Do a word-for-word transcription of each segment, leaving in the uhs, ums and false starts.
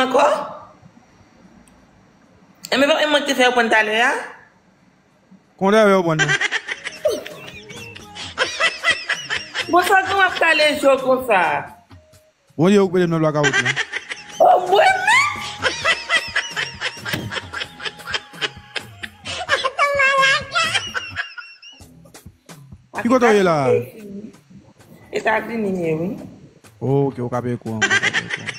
ankò? Enben, pa menm mwen ki te fè yo pran talè a? Konn dèyè yo pran nan. Bon, sa gen w ap kale je w konsa? Bondye okipe de m nan blakawout la. Oh, mwen menm? Ki kote w ye la? Etazini m ye, wi. Ok, ou ka peye kouran, ou ka peye kouran.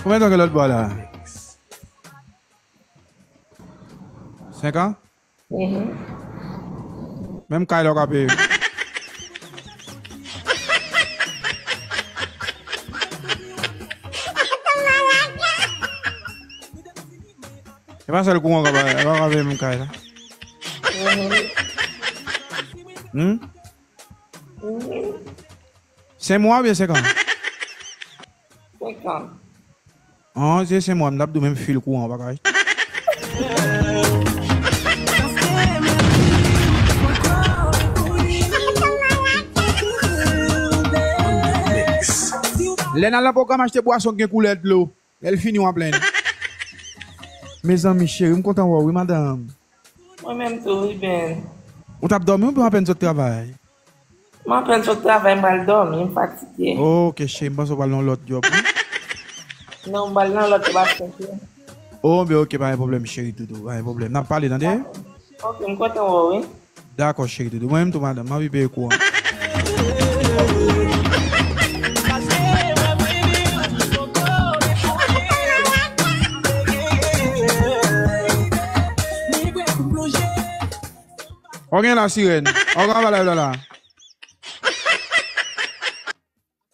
Konbyen tan gen lòt bò la? Senk an? Mhm. Menm kay la ou ka peye. E pa sèl kouran ou ka peye, ou ka peye menm kay la. Mhm. Hmm? Mhm. Senk mwa oubyen senk an? Senk an. An, se senk mwa, m t ap di w menm fil kouran, ou pa ka achte. Lè n al nan pwogram achte bwason k gen koulè dlo, lè l fini w ap plenn. Mezanmi cheri, m kontan wè w wi, madanm. Mwen menm tou, Ruben. Ou t ap dòmi oubyen w apèn sot travay? M apèn sot travay, m pral dòmi, m fatige. Ok, cheri, m panse w pral nan lòt djòb, wi. Non, m pral nan lòt djòb ap fè. Oh, ben ok, pa gen pwoblèm, cheri doudou, pa gen pwoblèm. N ap pale, tande? Ok, m kontan wè w, wi. Dakò, cheri doudou. Mwen menm tou, madanm, m anvi peye kouran. Ou gen la sirèn. Ou gen la la.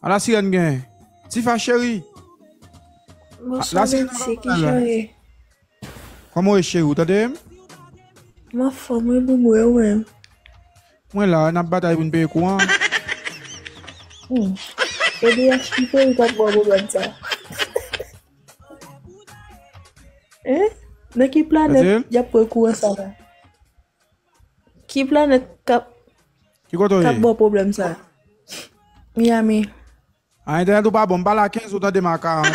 Ala sirèn gen. Tifa cheri. Bonswa, Bensy, ki jan w ye? Kòman w ye cheri, ou tande m? M anfòm wi, boubou, e ou menm? Mwen la, n ap batay pou n peye kouran. Hmm. E D H ki peyi k ap ba w pwoblèm sa? Hein? Nan ki planèt y ap pran kouran sa la? Ki planèt k ap, k ap ba w pwoblèm sa? Miami. A, entènèt ou pa bon, m pale a kenz ou tande m a karant.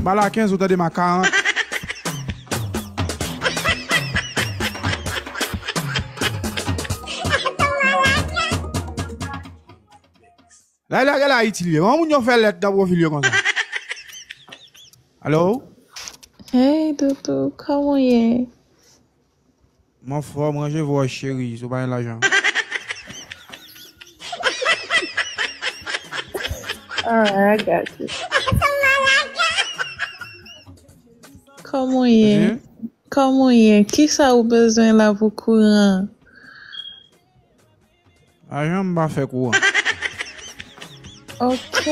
M pale a kenz ou tande m a karant. La, la, la, Ayiti l ye. Kòman moun yo fè lèt nan pwofil yo konsa? Alo? Hey, Doudou, kòman w ye? M anfòm, ranje vwa w cheri, si w pa gen lajan. Alright, I got you. Kòman w ye? Kòman w ye? Kisa ou bezwen la pou kouran? Lajan m pa fè kouran. Ok.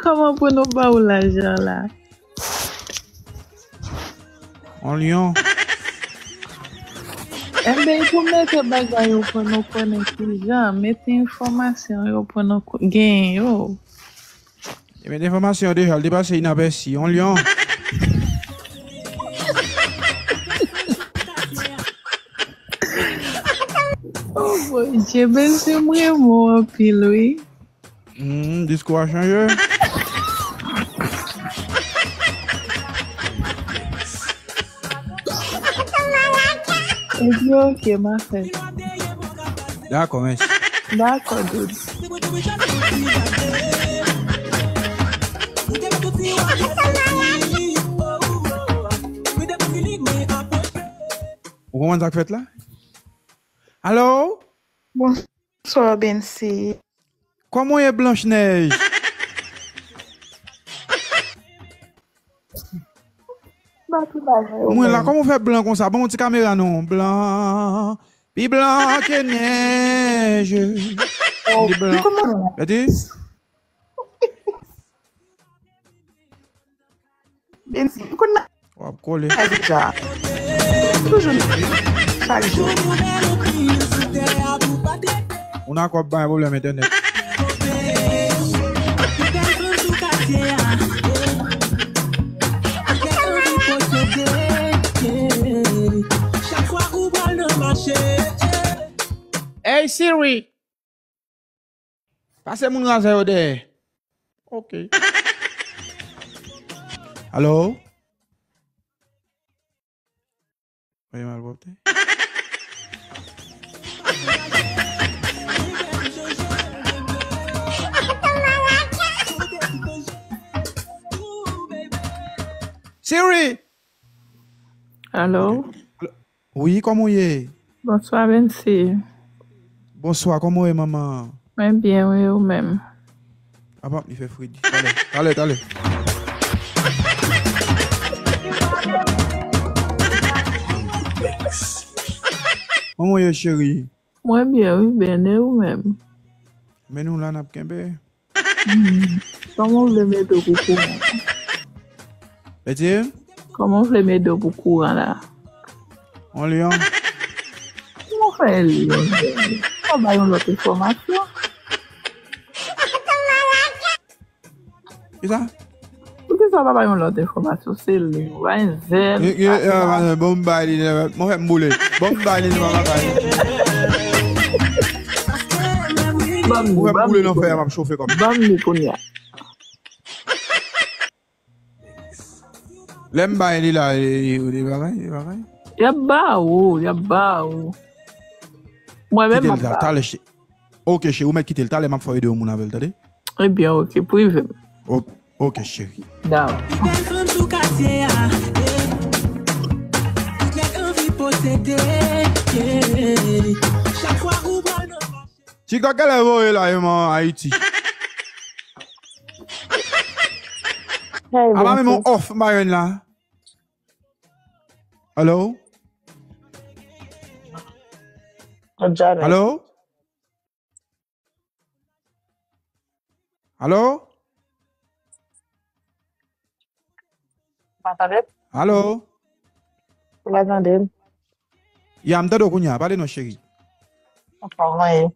Kòman pou nou ba w lajan la? On lyon. Enben, pou mete bagay yo pou nou konnen kijan, mete enfòmasyon yo pou nou ko-, genyen yo. Ebyen, enfòmasyon yo deja, l te pase inapèsi. On lyon. Oh, Bondye, Bensy, m renmen w anpil, wi. Hmm, diskou a chanje. Ebyen, ok, m a fè. Dakò, mèsi. Dakò, dude. Ou konprann sa k fèt la? Alo? Bonswa, Bensy. Kòman w ye, Blanch Nèj? Mwen la, kòman w fè blan konsa? Ban m yon ti kamera non. Blan, pi blan ke nèj. Li blan. Gade. Bensy, m konn nan. W ap kole. Deja. Toujou nan. Chak jou. Ou nan kòb bay pwoblèm entènèt. Hey Siri, pase moun razè yo dèyè. Ok. Alo? Voye malpwòpte. Siri! Alo? Wi, kòman w ye? Bonswa, Bensi. Bonswa, kòman w ye, manman? Mwen byen, wi, ou menm? Apa, li fè fredi. Talè, talè, talè. Kòman w ye, cheri? Mwen byen, wi, Ben, e ou menm? Men nou la, n ap kenbe. Hmm. Kòman w vle m ede w pou kouran? Ede? Kòman w vle m ede w pou kouran la? On lyon. Kòman w fè lyon? Ou pa bay yon lòt enfòmasyon? Kisa? Poukisa w pa bay yon lòt enfòmasyon? Se lyon, pa gen zèl. Bon, m bay li, mwen fè m boule. Bon, m bay li, mwen bay li. Ban m li, ban m li kounye a. Ban m li kounye a. Lè m bay li la, e, e, e bagay, e bagay. Y ap ba ou, y ap ba ou. Mwen menm m ap ba ou. Talè, che-, ok, cheri, ou mèt kite l. Talè, m ap fè ede yon moun avè l, tande? Ebyen, ok, prive m. O-, ok, cheri. Dakò. Pi bèl fanm sou katye a, eh. Tout nèg anvi posede, yeah. Chak fwa ou pran nan TikTok, genlè voye la, e man, Ayiti. Apa menm yon off m pa jwenn la. Alo? Alo? Alo? Pa tande? Alo? Ou pa tande m? Ya, m tande w kounye a. Pale non, cheri. Kòman ye?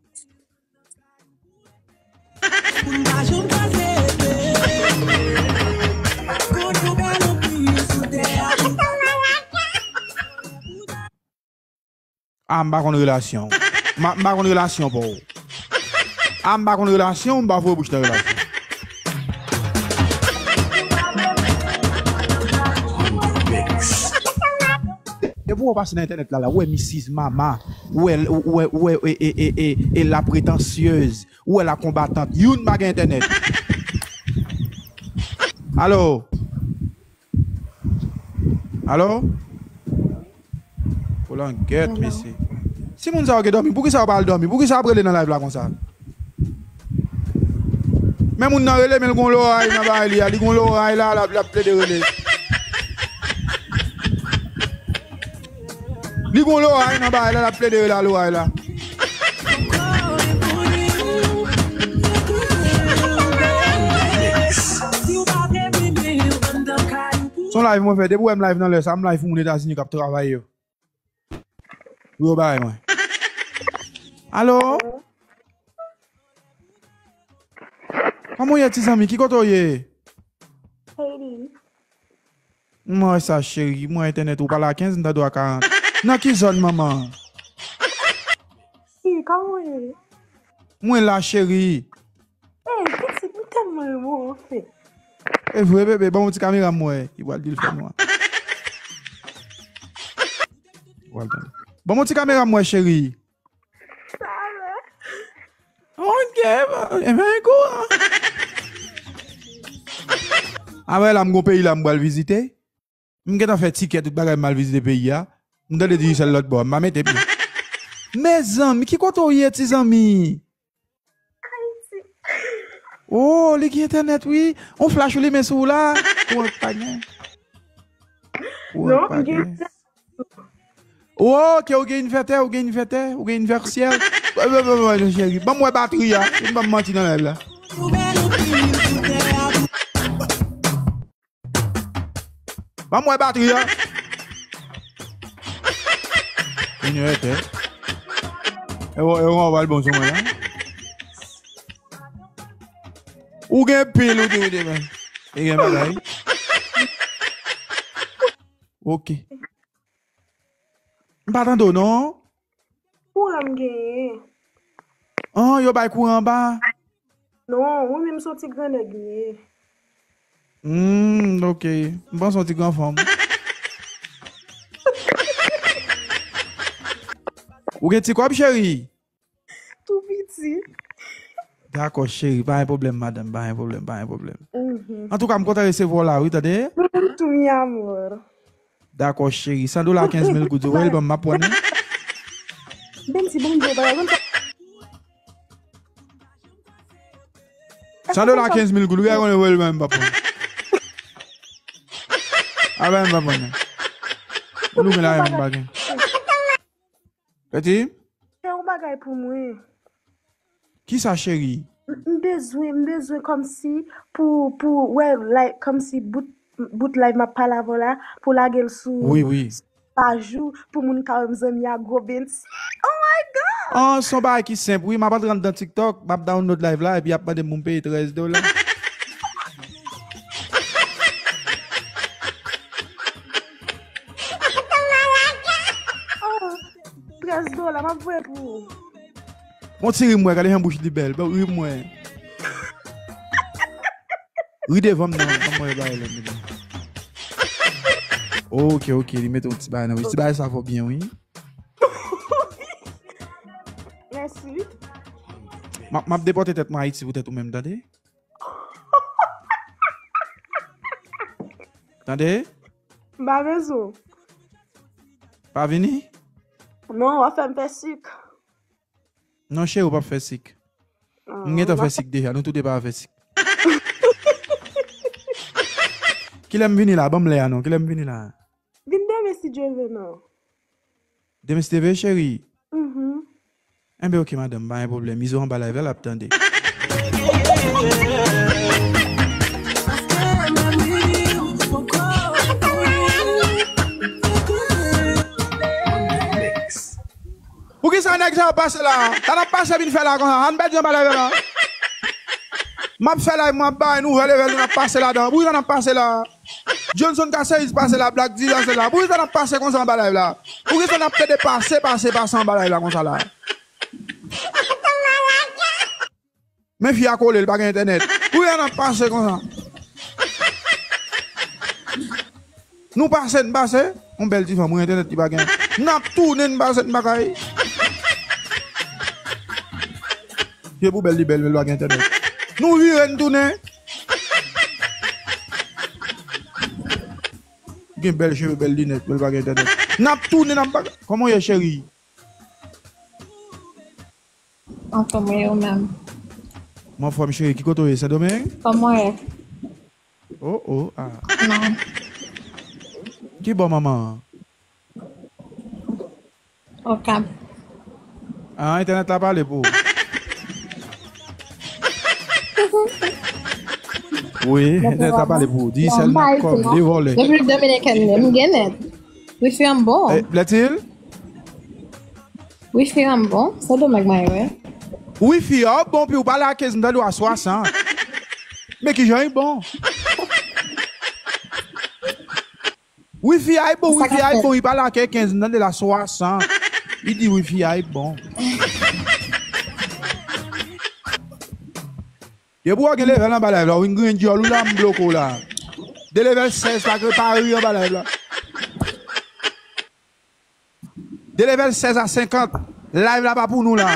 Ah, m pa konn relasyon. M, m pa konn relasyon pa w. Ah, m pa konn relasyon, m pa voye bouch nan relasyon. Depi w pase nan entènèt la, la, ou wè misis mama, ou wè, ou wè, ou wè, e, e, e, e, e la pretansyez, ou wè la konbatant, youn pa gen entènèt. Alo? Alo? Pou langèt, mesye. Si moun sa yo gen dòmi, poukisa yo pa al dòmi? Poukisa yo ap rele nan live la konsa? Men moun nan rele, men l gon loray nan bagay li a. Li gon loray la, l ap, l ap plede rele. Li gon loray nan bagay la, l ap plede rele a loray la. Se yon live mwen fè, depi w wè m live nan lè sa, m live pou moun Etazini k ap travay yo. Pou yo bay mwen. Alo? Kòman w ye, ti zanmi? Ki kote w ye? Haiti. Mwen wè sa, cheri. Mwen entènèt ou pale a kenz, m tande w a karant. Nan ki zòn, manman? Si, kòman w ye? Mwen la, cheri. Ey, pitit, m tèlman renmen w, anfen. E vre, bebe, ban m yon ti kamera m wè. Li pral di l fè nwa. Li pral tande. Ban m yon ti kamera m wè, cheri. Sa va? Ok, bon, e ben, kou. Apre la, m gon peyi la, m pral vizite. M gentan fè tikè, tout bagay, m al vizite peyi a. M tande Digicel lòt bò, m pa mete pye. Mezanmi, ki kote w ye, ti zanmi? Ayiti. Oh, li gen entènèt, wi. On flash ou limen sou ou la. Kouran pa gen. Kouran pa gen. Non, m gen entènèt. Oh, ok, ou gen invètè, ou gen invètè, ou gen invèsyèl. Ban m wè batri a. Ban m manti nan live la. Ban m wè batri a. Vini wè tè. E w, e w, w al bon sou mwen la. Ou gen pil, ou di, ou di, men. E gen bagay. Ok. M pa tande w, non. Kouran m genyen. An, yo bay kouran anba? Non, mwen menm se yon ti gran nèg m ye. Hmm, ok. M panse yon ti gran fanm. Ou gen ti kòb, cheri? Tou piti. Dakò, cheri, pa gen pwoblèm, madanm, pa gen pwoblèm, pa gen pwoblèm. Mhm. Antouka, m kontan resevwa w la, wi, tande? Mwen tou, mi amor. Dakò, cheri, san dola, kenz mil goud, ou wè l ban m, m ap pran li. Bensi, bon, bon, bagay, konn sa. San dola, kenz mil goud, ou wè, ou wè l ban m, m ap pran. A, ban m, m ap pran. Ou nou gen la, yon bagay. Peti? Fè yon bagay pou mwen. Kisa, cheri? M, m bezwen, m bezwen kòmsi pou, pou, wè, like, kòmsi bout, bout live m ap pale avè w la, pou lage l sou, wi, wi, paj ou, pou moun ka wè m zanmi a gwo Bensi. Oh my God! An, se yon bagay ki senp, wi, m ap antre anndan TikTok, m ap download live la, epi y ap mande m pou m peye trèz dola. Oh, trèz dola, m ap voye pou ou. Bon, ti ri m wè, gade jan bouch li bèl. Bon, ri m wè. Ri devan m nan, ban m wè bagay la, devan. Ok, ok, li mete yon ti bagay nan bouch. Ti bagay sa fò byen, wi. Mèsi. M ap, m ap depòte tèt mwen Ayiti poutèt ou menm, tande? Tande? M pa bezwen w. Pa vini? Non, w ap fè m fè sik. Non, cheri, ou p ap fè sik. Ah, m gentan fè sik deja, nou tou de pa fè sik. Kilè m vini la? Ban m lè a non. Kilè m vini la? Vin demen si Dye vle non. Demen si Dye vle, cheri? Mhm. Enben, ok, madanm, pa gen pwoblèm. Izo anba live la, l ap tande. Poukisa nèg sa yo pase la? Sa n ap pase vin fè la konsa? Ann pèdi anba live la. M ap fè live, m ap bay nouvèl evènman n ap pase ladan. Poukisa n ap pase la? Johnson Casseris pase la, Black Dizzy pase la. Poukisa n ap pase konsa anba live la? Poukisa n ap plede pase, pase, pase anba live la konsa la? Men fi a kole, li pa gen entènèt. Poukisa n ap pase konsa? Nou pase, n pase. Yon bèl ti fanm, wi, entènèt li pa gen. N ap tounen, n pase, n pa kay. Se pou bèl li bèl, men li pa gen entènèt. Nou vire, n tounen. Gen bèl cheve, bèl linèt, men li pa gen entènèt. N ap tounen, n ap pa kay. Kòman w ye, cheri? Anfòm, wi, ou menm? Mwen anfòm, cheri. Ki kote w ye? Sendomeng? Kòman w ye? Oh, oh, ah. Non. Ki bò manman an? Okap. Ah, entènèt la pale pou ou. Wi, entènèt la pale pou ou. Di sèl nan kòb, de vòlè. Repiblik Dominikèn, m gen nèt. Wifi an bon. Eh, Lètil? Wifi an bon. Se domèg mwen, wi. Wifi an bon, pi ou pale a kenz, m tande w a swasant. Men kijan li bon? Wifi a bon, wifi a bon, li pale a kenz, m tande l a swasant. Li di wifi a bon. Depi w gen level anba live la, ou vin griyen dyòl ou la, m bloke w la. De level sèz la, ke pa ri anba live la. De level sèz a senkant, live la pa pou nou la.